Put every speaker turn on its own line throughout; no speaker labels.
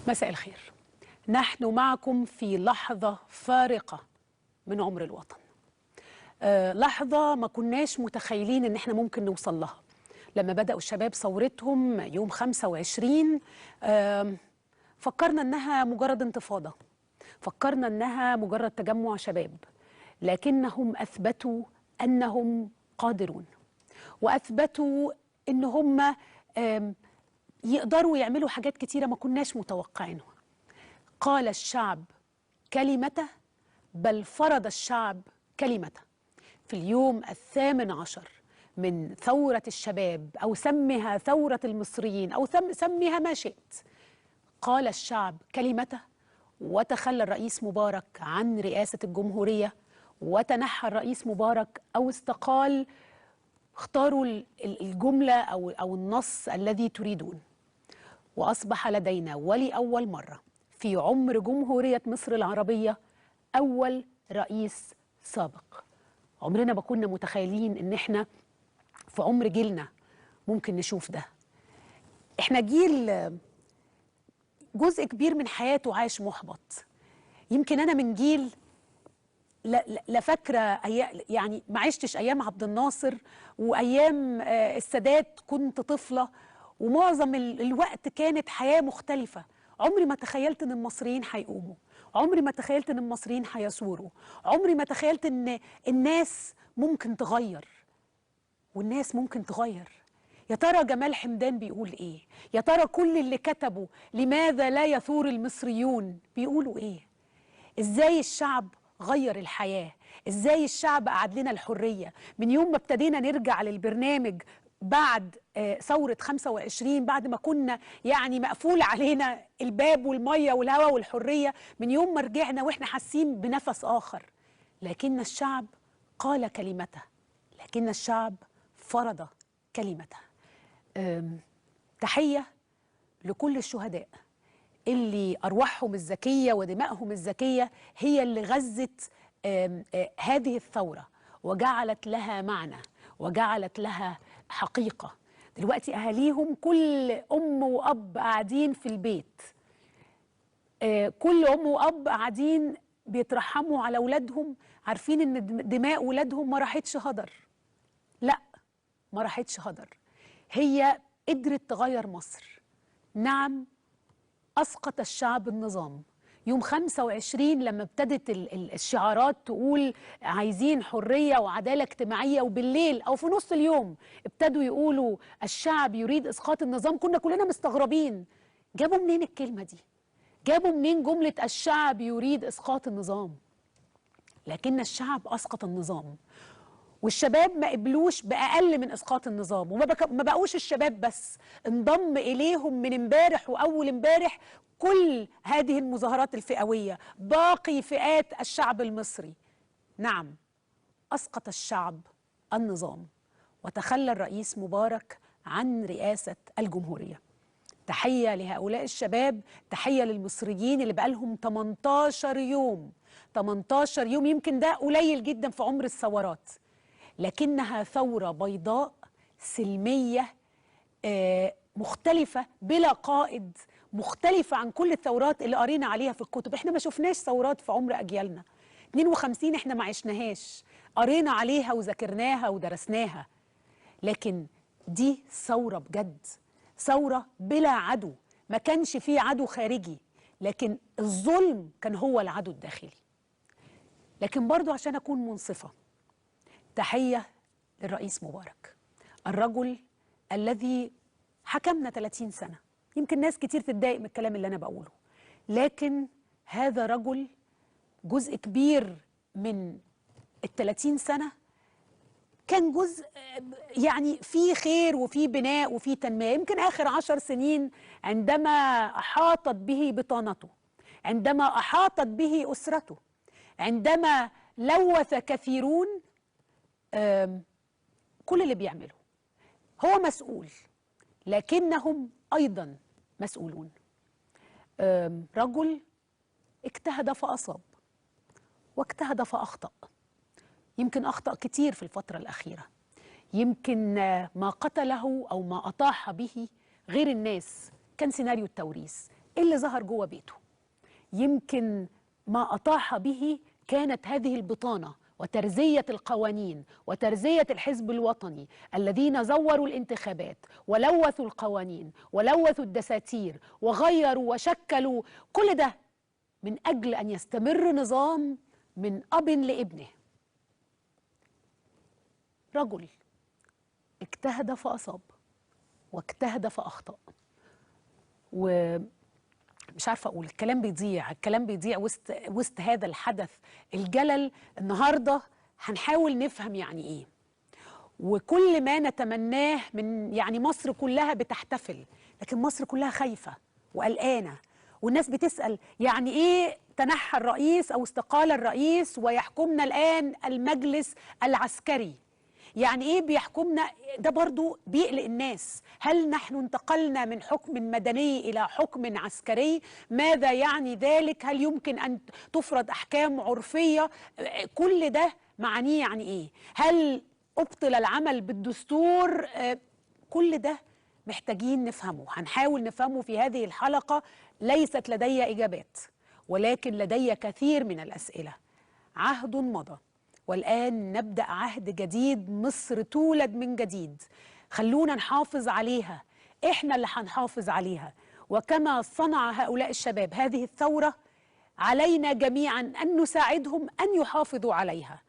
مساء الخير. نحن معكم في لحظة فارقة من عمر الوطن، لحظة ما كناش متخيلين ان احنا ممكن نوصل لها. لما بدأوا الشباب ثورتهم يوم 25 فكرنا انها مجرد انتفاضة، فكرنا انها مجرد تجمع شباب، لكنهم اثبتوا انهم قادرون، واثبتوا ان هم يقدروا يعملوا حاجات كتيرة ما كناش متوقعينها. قال الشعب كلمته، بل فرض الشعب كلمته. في اليوم 18 من ثورة الشباب، أو سمها ثورة المصريين، أو سميها ما شئت، قال الشعب كلمته، وتخلى الرئيس مبارك عن رئاسة الجمهورية، وتنحى الرئيس مبارك أو استقال. اختاروا الجملة أو النص الذي تريدون. وأصبح لدينا ولأول مرة في عمر جمهورية مصر العربية أول رئيس سابق. عمرنا ما كنا متخيلين إن إحنا في عمر جيلنا ممكن نشوف ده. إحنا جيل جزء كبير من حياته عايش محبط. يمكن أنا من جيل لا فاكرة، يعني ما عشتش أيام عبد الناصر وأيام السادات، كنت طفلة، ومعظم الوقت كانت حياة مختلفة. عمري ما تخيلت إن المصريين هيقوموا، عمري ما تخيلت إن المصريين هيثوروا، عمري ما تخيلت إن الناس ممكن تغير، والناس ممكن تغير. يا ترى جمال حمدان بيقول إيه؟ يا ترى كل اللي كتبوا لماذا لا يثور المصريون بيقولوا إيه؟ إزاي الشعب غير الحياة؟ إزاي الشعب قعد لنا الحرية؟ من يوم ما ابتدينا نرجع للبرنامج بعد ثورة 25، بعد ما كنا يعني مقفول علينا الباب والمية والهواء والحرية، من يوم ما رجعنا وإحنا حاسين بنفس آخر. لكن الشعب قال كلمته، لكن الشعب فرض كلمته. تحية لكل الشهداء اللي أرواحهم الزكية ودمائهم الزكية هي اللي غزت هذه الثورة وجعلت لها معنى وجعلت لها حقيقة. دلوقتي أهاليهم كل أم وأب قاعدين في البيت، كل أم وأب قاعدين بيترحموا على أولادهم، عارفين إن دماء أولادهم ما راحتش هدر. لا، ما راحتش هدر، هي قدرت تغير مصر. نعم، أسقط الشعب النظام يوم 25 لما ابتدت الشعارات تقول عايزين حرية وعدالة اجتماعية، وبالليل أو في نص اليوم ابتدوا يقولوا الشعب يريد إسقاط النظام. كنا كلنا مستغربين، جابوا منين الكلمة دي؟ جابوا منين جملة الشعب يريد إسقاط النظام؟ لكن الشعب أسقط النظام، والشباب ما قبلوش بأقل من إسقاط النظام، وما بقوش الشباب بس، انضم إليهم من امبارح وأول امبارح كل هذه المظاهرات الفئوية، باقي فئات الشعب المصري. نعم، أسقط الشعب النظام وتخلى الرئيس مبارك عن رئاسة الجمهورية. تحية لهؤلاء الشباب، تحية للمصريين اللي بقالهم 18 يوم، 18 يوم يمكن ده قليل جدا في عمر الثورات، لكنها ثورة بيضاء سلمية مختلفة بلا قائد، مختلفة عن كل الثورات اللي قرينا عليها في الكتب. احنا ما شفناش ثورات في عمر أجيالنا. 52 احنا ما عشناهاش، قرينا عليها وذاكرناها ودرسناها، لكن دي ثورة بجد، ثورة بلا عدو. ما كانش فيه عدو خارجي، لكن الظلم كان هو العدو الداخلي. لكن برضو عشان أكون منصفة، تحية للرئيس مبارك، الرجل الذي حكمنا 30 سنة. يمكن ناس كتير تتضايق من الكلام اللي أنا بقوله، لكن هذا رجل جزء كبير من ال30 سنة كان جزء يعني فيه خير وفيه بناء وفيه تنمية. يمكن آخر 10 سنين عندما أحاطت به بطانته، عندما أحاطت به أسرته، عندما لوث كثيرون كل اللي بيعمله، هو مسؤول، لكنهم أيضا مسؤولون. رجل اجتهد فأصاب واجتهد فأخطأ. يمكن أخطأ كتير في الفترة الأخيرة، يمكن ما قتله أو ما أطاح به غير الناس كان سيناريو التوريث. اللي ظهر جوه بيته. يمكن ما أطاح به كانت هذه البطانة وترزية القوانين وترزية الحزب الوطني الذين زوروا الانتخابات ولوثوا القوانين ولوثوا الدساتير وغيروا وشكلوا كل ده من أجل أن يستمر نظام من أب لابنه. رجل اجتهد فأصاب واجتهد فأخطأ. ومش عارفة أقول، الكلام بيضيع، الكلام بيضيع وسط هذا الحدث الجلل. النهاردة هنحاول نفهم يعني إيه، وكل ما نتمناه من يعني مصر كلها بتحتفل، لكن مصر كلها خايفة وقلقانة، والناس بتسأل يعني إيه تنحى الرئيس أو استقال الرئيس ويحكمنا الآن المجلس العسكري؟ يعني إيه بيحكمنا؟ ده برضو بيقلق الناس. هل نحن انتقلنا من حكم مدني إلى حكم عسكري؟ ماذا يعني ذلك؟ هل يمكن أن تفرض أحكام عرفية؟ كل ده معنية يعني إيه؟ هل أبطل العمل بالدستور؟ كل ده محتاجين نفهمه، هنحاول نفهمه في هذه الحلقة. ليست لدي إجابات، ولكن لدي كثير من الأسئلة. عهد مضى والآن نبدأ عهد جديد، مصر تولد من جديد. خلونا نحافظ عليها، إحنا اللي هنحافظ عليها. وكما صنع هؤلاء الشباب هذه الثورة، علينا جميعا أن نساعدهم أن يحافظوا عليها،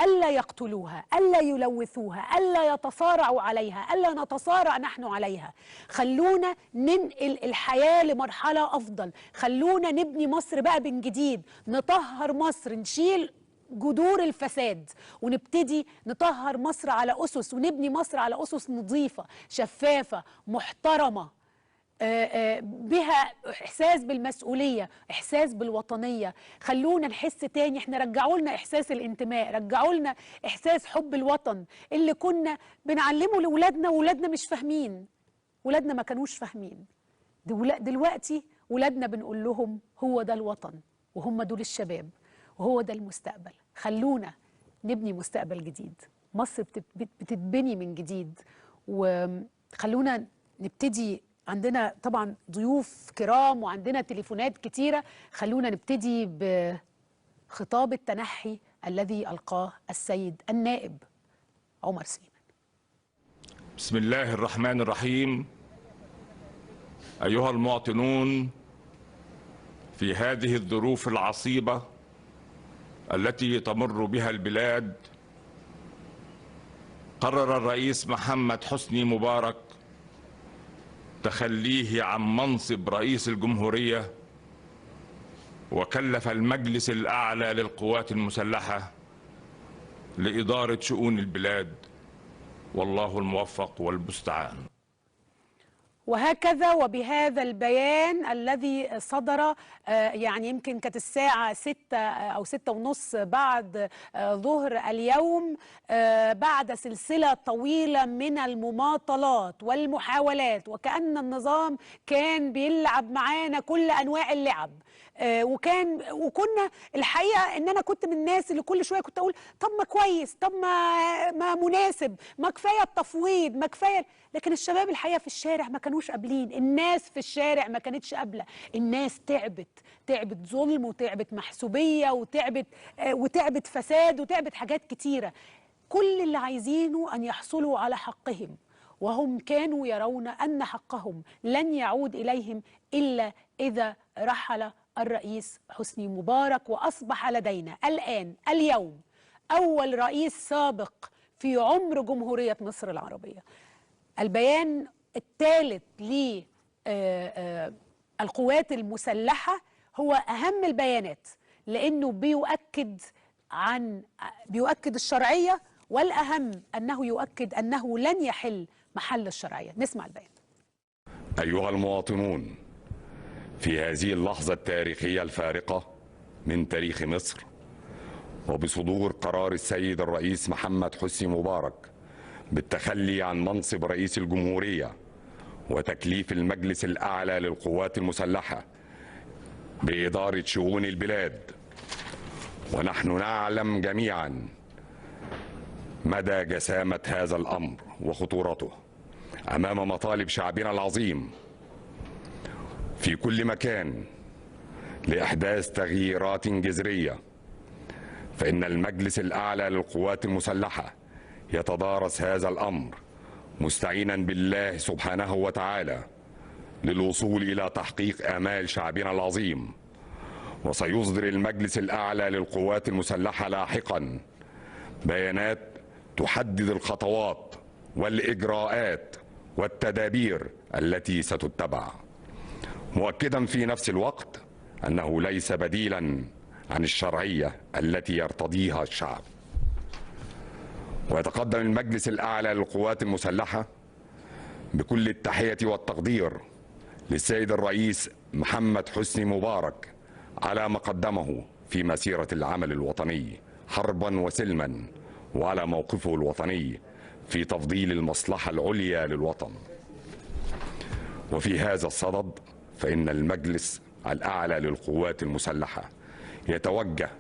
ألا يقتلوها، ألا يلوثوها، ألا يتصارعوا عليها، ألا نتصارع نحن عليها. خلونا ننقل الحياة لمرحلة أفضل، خلونا نبني مصر بقى من جديد، نطهر مصر، نشيل جذور الفساد ونبتدي نطهر مصر على أسس، ونبني مصر على أسس نظيفة شفافة محترمة، بها إحساس بالمسؤولية، إحساس بالوطنية. خلونا نحس تاني، احنا رجعوا لنا إحساس الانتماء، رجعوا لنا إحساس حب الوطن اللي كنا بنعلمه لأولادنا، وولادنا مش فاهمين، ولادنا ما كانوش فاهمين. دلوقتي ولادنا بنقول لهم هو ده الوطن، وهم دول الشباب، وهو ده المستقبل. خلونا نبني مستقبل جديد، مصر بتتبني من جديد. وخلونا نبتدي، عندنا طبعا ضيوف كرام وعندنا تليفونات كتيرة. خلونا نبتدي بخطاب التنحي الذي ألقاه السيد النائب عمر سليمان.
بسم الله الرحمن الرحيم. أيها المواطنون، في هذه الظروف العصيبة التي تمر بها البلاد، قرر الرئيس محمد حسني مبارك تخليه عن منصب رئيس الجمهورية، وكلف المجلس الأعلى للقوات المسلحة لإدارة شؤون البلاد، والله الموفق والمستعان.
وهكذا وبهذا البيان الذي صدر يعني يمكن كانت الساعة 6 أو 6:30 بعد ظهر اليوم، بعد سلسلة طويلة من المماطلات والمحاولات، وكأن النظام كان بيلعب معانا كل أنواع اللعب. وكنا الحقيقة إن أنا كنت من الناس اللي كل شوية كنت أقول طب ما كويس، طب ما مناسب، ما كفاية التفويض، ما كفاية. لكن الشباب الحقيقة في الشارع ما كانوش قابلين، الناس في الشارع ما كانتش قابلة، الناس تعبت، تعبت ظلم وتعبت محسوبية وتعبت فساد وتعبت حاجات كتيرة. كل اللي عايزينه أن يحصلوا على حقهم، وهم كانوا يرون أن حقهم لن يعود إليهم إلا إذا رحل الرئيس حسني مبارك. وأصبح لدينا الآن اليوم أول رئيس سابق في عمر جمهورية مصر العربية. البيان الثالث للقوات المسلحة هو أهم البيانات، لأنه بيؤكد الشرعية، والأهم أنه يؤكد أنه لن يحل محل الشرعية. نسمع البيان.
أيها المواطنون، في هذه اللحظة التاريخية الفارقة من تاريخ مصر، وبصدور قرار السيد الرئيس محمد حسني مبارك بالتخلي عن منصب رئيس الجمهورية وتكليف المجلس الأعلى للقوات المسلحة بإدارة شؤون البلاد، ونحن نعلم جميعا مدى جسامة هذا الأمر وخطورته أمام مطالب شعبنا العظيم، في كل مكان لإحداث تغييرات جذرية، فإن المجلس الأعلى للقوات المسلحة يتدارس هذا الأمر مستعينا بالله سبحانه وتعالى للوصول إلى تحقيق آمال شعبنا العظيم. وسيصدر المجلس الأعلى للقوات المسلحة لاحقا بيانات تحدد الخطوات والإجراءات والتدابير التي ستتبع، مؤكدا في نفس الوقت أنه ليس بديلا عن الشرعية التي يرتضيها الشعب. ويتقدم المجلس الأعلى للقوات المسلحة بكل التحية والتقدير للسيد الرئيس محمد حسني مبارك على ما قدمه في مسيرة العمل الوطني حربا وسلما، وعلى موقفه الوطني في تفضيل المصلحة العليا للوطن. وفي هذا الصدد فإن المجلس الأعلى للقوات المسلحة يتوجه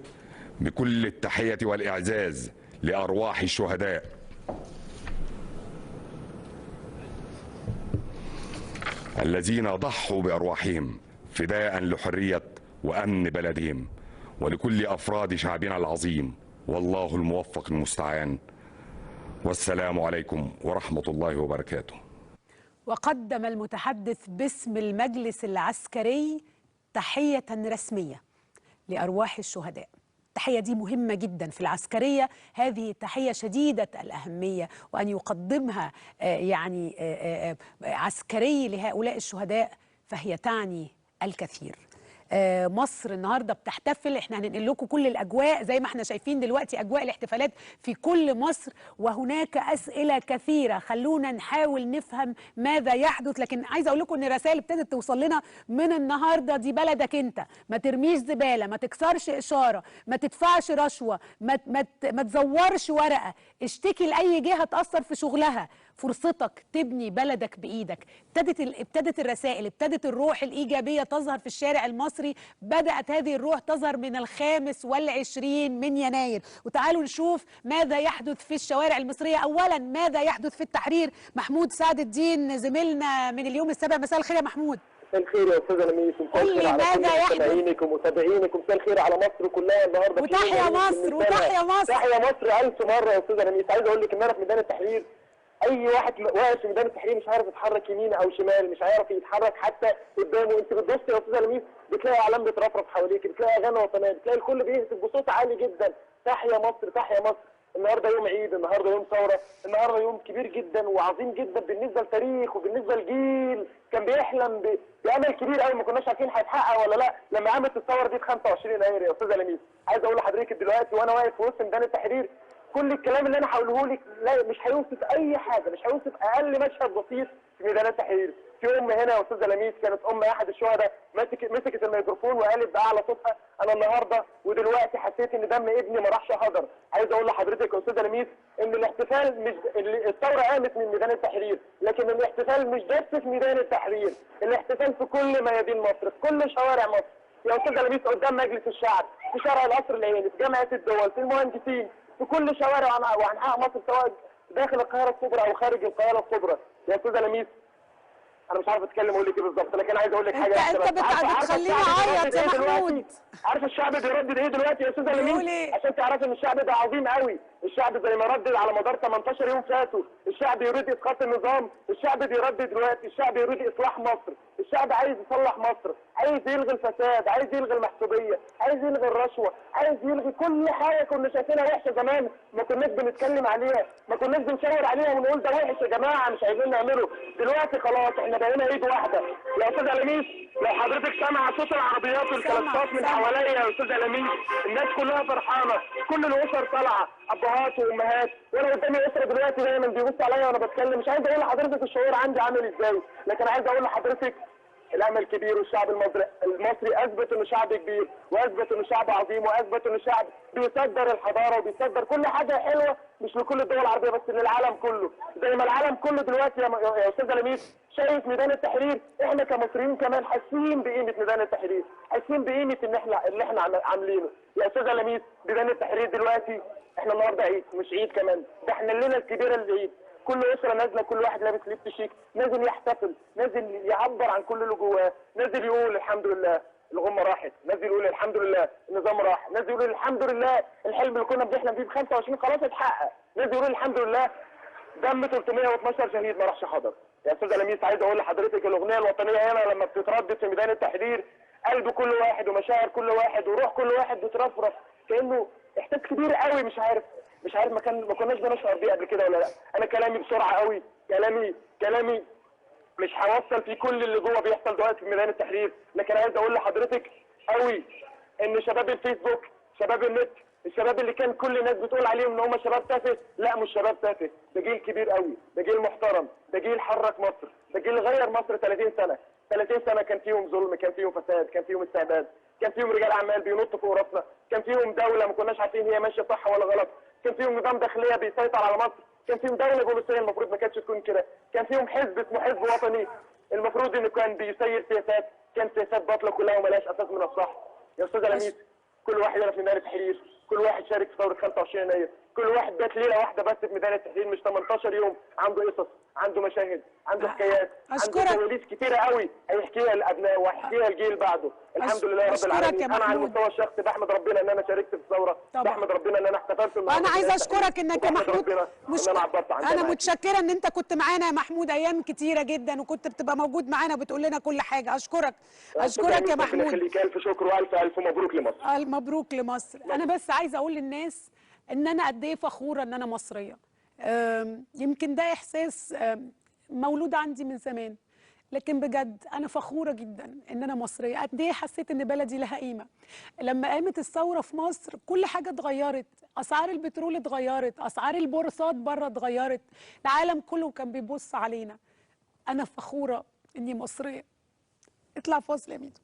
بكل التحية والإعزاز لأرواح الشهداء الذين ضحوا بأرواحهم فداء لحرية وأمن بلدهم، ولكل أفراد شعبنا العظيم، والله الموفق المستعان. والسلام عليكم ورحمة الله وبركاته.
وقدم المتحدث باسم المجلس العسكري تحية رسمية لأرواح الشهداء. التحية دي مهمة جدا في العسكرية، هذه تحية شديدة الأهمية، وأن يقدمها يعني عسكري لهؤلاء الشهداء فهي تعني الكثير. مصر النهارده بتحتفل، احنا هننقل لكم كل الاجواء زي ما احنا شايفين دلوقتي، اجواء الاحتفالات في كل مصر، وهناك اسئلة كثيرة خلونا نحاول نفهم ماذا يحدث. لكن عايزه اقول لكم ان الرسائل ابتدت توصل لنا من النهارده، دي بلدك انت، ما ترميش زبالة، ما تكسرش اشارة، ما تدفعش رشوة، ما ما ما تزورش ورقة، اشتكي لاي جهة تاثر في شغلها، فرصتك تبني بلدك بايدك. ابتدت الرسائل، ابتدت الروح الايجابية تظهر في الشارع المصري، بدات هذه الروح تظهر من 25 من يناير. وتعالوا نشوف ماذا يحدث في الشوارع المصرية. اولا ماذا يحدث في التحرير؟ محمود سعد الدين زميلنا من اليوم السابع، مساء الخير يا محمود.
مساء الخير يا استاذه لميس، مساء الخير على كل متابعينك ومتابعينك، ومساء الخير على مصر كلها النهارده.
وتحيا مصر، وتحيا مصر،
تحيا مصر 1000 مرة يا استاذه لميس. عايز اقول لك ان انا في ميدان التحرير، اي واحد واقف في ميدان التحرير مش عارف يتحرك يمين او شمال، مش عارف يتحرك حتى قدامه. انت بتبص يا استاذه لميس بتلاقي اعلام بترفرف حواليك، بتلاقي اغاني وطنية، بتلاقي الكل بيهتف بصوت عالي جدا، تحيا مصر تحيا مصر. النهارده يوم عيد، النهارده يوم ثورة، النهارده يوم كبير جدا وعظيم جدا بالنسبة لتاريخ وبالنسبة لجيل كان بيحلم بامل كبير قوي، ما كناش عارفين هيتحقق ولا لا لما قامت الثورة دي في 25 يناير يا استاذه لميس. عايز اقول لحضرتك دلوقتي وانا واقف في وسط ميدان التحرير، كل الكلام اللي انا هقوله لك لا مش هيوصف اي حاجة، مش هيوصف اقل مشهد بسيط في ميدان التحرير. في ام هنا يا استاذه لميس كانت ام احد الشهداء، مسكت الميكروفون وقالت باعلى صوتها: انا النهارده ودلوقتي حسيت ان دم ابني ما راحش هدر. عايز اقول لحضرتك يا استاذه لميس ان الاحتفال مش الثورة قامت من ميدان التحرير، لكن الاحتفال مش بس في ميدان التحرير، الاحتفال في كل ميادين مصر، في كل شوارع مصر يا استاذه لميس، قدام مجلس الشعب، في شارع القصر العيني، في جامعه الدول، في المهندسين، في كل شوارع وانحاء مصر، سواء داخل القاهرة الكبرى او خارج القاهرة الكبرى. يا استاذه لميس انا مش عارف اتكلم اقول لك ايه بالظبط، لكن عايز اقول لك حاجة.
انت بتخليني اعيط يا محمود.
عارفه الشعب بيردد ايه دلوقتي يا استاذه لميس؟ عشان تعرفي ان الشعب ده عظيم قوي. الشعب زي ما ردد على مدار 18 يوم فاتوا، الشعب يريد اسقاط النظام، الشعب بيردد دلوقتي، الشعب يريد اصلاح مصر، الشعب عايز يصلح مصر، عايز يلغي الفساد، عايز يلغي المحسوبيه، عايز يلغي الرشوة، عايز يلغي كل حاجة كنا شايفينها وحشة زمان، ما كناش بنتكلم عليها، ما كناش بنشاور عليها ونقول ده وحش يا جماعة مش عايزين نعمله. دلوقتي خلاص احنا بقينا ايد واحدة يا استاذه لميس. لو حضرتك سامعه صوت العربيات والكلاكسات من حواليا يا استاذه لميس، الناس كلها فرحانة، كل الاسر طالعه، ابهات وامهات، وانا قدامي اسره دلوقتي دايما بيبص عليا وانا بتكلم. مش عايز اقول لحضرتك الشعور عندي عامل ازاي، لكن عايز اقول لحضرتك الامل كبير، والشعب المصري اثبت انه شعب كبير، واثبت انه شعب عظيم، واثبت انه شعب بيصدر الحضارة وبيصدر كل حاجة حلوة، مش لكل الدول العربية بس، للعالم كله. زي ما العالم كله دلوقتي يا استاذه لميس شايف ميدان التحرير، احنا كمصريين كمان حاسين بقيمة ميدان التحرير، حاسين بقيمة ان احنا اللي احنا عاملينه يا استاذه لميس. ميدان التحرير دلوقتي احنا النهارده عيد، مش عيد كمان، ده احنا الليلة الكبيرة للعيد. كل اسره نازله، كل واحد لابس لبس شيك، نازل يحتفل، نازل يعبر عن كل اللي جواه، نازل يقول الحمد لله الغمة راحت، نازل يقول الحمد لله النظام راح، نازل يقول الحمد لله الحلم اللي كنا بنحلم بيه ب 25 خلاص اتحقق، نازل يقول الحمد لله دم 312 شهيد ما راحش حضر. يا استاذه لميس عايز اقول لحضرتك الاغنية الوطنية هنا لما بتتردد في ميدان التحرير قلب كل واحد ومشاعر كل واحد وروح كل واحد بترفرف، كانه احساس كبير قوي، مش عارف ما كناش بنشعر بيه قبل كده ولا لا. انا كلامي بسرعة قوي، كلامي مش هوصل فيه كل اللي جوه بيحصل دلوقتي في ميدان التحرير، لكن عايز اقول لحضرتك قوي ان شباب الفيسبوك، شباب النت، الشباب اللي كان كل الناس بتقول عليهم ان هم شباب تافه، لا مش شباب تافه، ده جيل كبير قوي، ده جيل محترم، ده جيل حرك مصر، ده جيل غير مصر 30 سنة، 30 سنة كان فيهم ظلم، كان فيهم فساد، كان فيهم استعباد، كان فيهم رجال اعمال بينطوا فوق راسنا، كان فيهم دولة ما كناش عارفين هي ماشية صح ولا غلط، كان فيهم نظام داخلية بيسيطر على مصر، كان فيهم دولة بوليسيه المفروض ما كانتش تكون كده، كان فيهم حزب اسمه حزب وطني المفروض انه كان بيسير سياسات، كان سياسات باطله كلها وملهاش اساس من الصح. يا استاذه لميس كل واحد هنا في ميدان التحرير، كل واحد شارك في ثورة 25 يناير، كل واحد بات ليلة واحدة بس في ميدان التحرير مش 18 يوم، عنده قصص، عنده مشاهد، عنده حكايات، عنده كواليس كتيرة قوي هيحكيها لابنائه وهيحكيها الجيل بعده. الحمد لله رب العالمين. انا على المستوى الشخصي بحمد ربنا ان انا شاركت في الثورة، بحمد ربنا ان انا احتفلت النهارده.
انا عايزه اشكرك انك يا محمود انا متشكره ان انت كنت معانا يا محمود ايام كتيرة جدا، وكنت بتبقى موجود معانا وبتقول لنا كل حاجة. اشكرك، اشكرك يا محمود.
ربنا يخليك، الف شكر والف الف مبروك لمصر.
مبروك لمصر. انا بس عايزه اقول للناس ان انا قد ايه فخورة ان انا مصرية. يمكن ده احساس مولود عندي من زمان، لكن بجد انا فخورة جدا ان انا مصرية. قد ايه حسيت ان بلدي لها قيمة. لما قامت الثورة في مصر كل حاجة اتغيرت، اسعار البترول اتغيرت، اسعار البورصات بره اتغيرت، العالم كله كان بيبص علينا. انا فخورة اني مصرية. اطلع فاصل يا ميدو.